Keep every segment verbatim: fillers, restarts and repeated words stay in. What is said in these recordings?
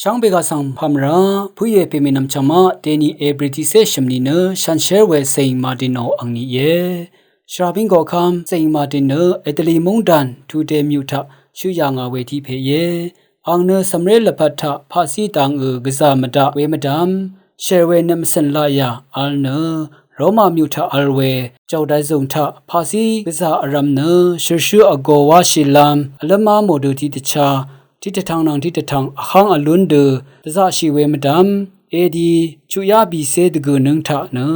Chv́ng pè gà svng pàmvrá púyè pèmènvm chv̀ngmaq dèni April tiqcé shø̀m nìnø shànshér we Saint Martin ò angni íe. Shvràbín koqkv́m Saint Martin nø Italy móngdàn Tudè myuq taq shøq yà ngà we tiq pè íe. Àng nø cv̀mré lvpat taq paqzí dangø gvzà mvdaq we mvdv̀m shèr we nøt mvcø̀n laqyà vl nø Roma myuq taq vl we jàòdai zùng taq paqzí gvzà vrvm nø shø̀rshǿ vgō wáshìlv́m vlǿmá mò dø tiqdvchá tiqdvtvng nvng tiqdvtvng vháng vlún dø dvzaqshì we mvdv̀m edi chuqyá bìcé dvgø̀ nǿng taq nø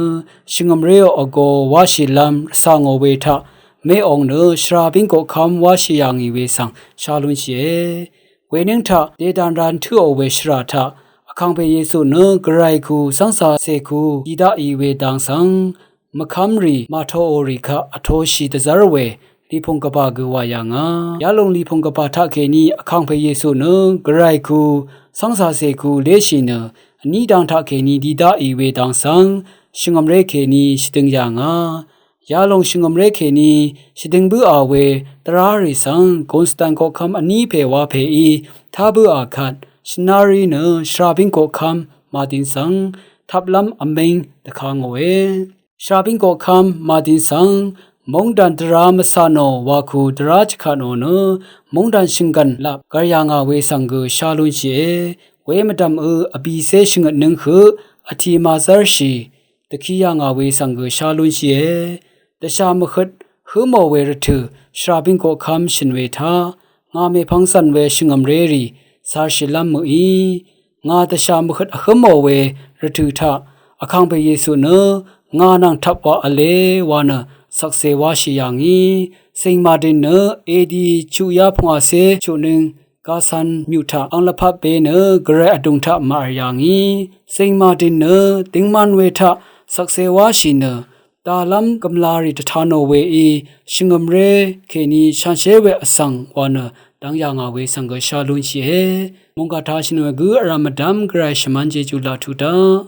shvngø̀mréò vgō wáshìlv́m rvcà ngò we taq mé ong nø shvràbín koqkv́m wáshì yà ngì we svng shá lúnshìe. Wenǿng taq dèdàn ra ntǿò we shvrà taq Vkàngpè Yesu nø gvray ku cv́ngcàcè ku dì daqì we dang svng mvkv́mrì màtoò rì kaq vtoshì dvzv́r we lìpùng gvbà gø wà yà ngà. Yalòng lìpùng gvbà taqkèní Vkàngpè Yesu nø gvray ku cv́ngcàcè ku léshì nø vní dang taqkèní dì daqì we dang svng shvngø̀mré kèní shvdøng yà ngà. Yalòng shvngø̀mré kèní shvdøng bǿà we dvrá rì svng Gunstan koqkv́m vní pè wa pèí tá bǿà kvt shvnárí nø shvràbín koqkv́m Martin svng taplv́m vmíng dvka ngòe. Shvràbín koqkv́m Martin svng móngdàn dvrá mvcà nò wa ku dvrá chvkà nò nø móngdàn shø̀nggv̀n lap gv̀r yà ngà we svng gø shá lúnshìe. We mvdv̀mø vbìcé shvngøt nǿng høq vtì màzv́rshì dvki yà ngà we svng gø shá lúnshìe. Dvshà mvhøt hǿmò we rvtø̀ shvràbín koqkv́m shø̀n we taq ngà mèpvng zv̀n we shvngø̀mré rì carshìlv́m mø̀í. Ngà dvshà mvhøt vhǿmò we rvtø̀ taq Vkàngpè Yesu nø ngà nvng tvp wa v̄le wa nø shvkse wáshì yà ngì. Saint Martin nø edi chuqyá pungwàcé chuqnøng Gasan myuq taq ang lvpat be nø gvray vdùng taq màv̀r yà ngì. Saint Martin nø dingman we taq shvkse wáshì nø dàlv́m gv̀mlarì dvta nò weí shvngø̀mré kèní shànshér we vsvng wa nø dvng yà ngà we svng gø shá lúnshìe. Mònggà taq shø̀n we gǿ vrv̀m mvdv́m gvray shvmv́n jejú laq tuq daq.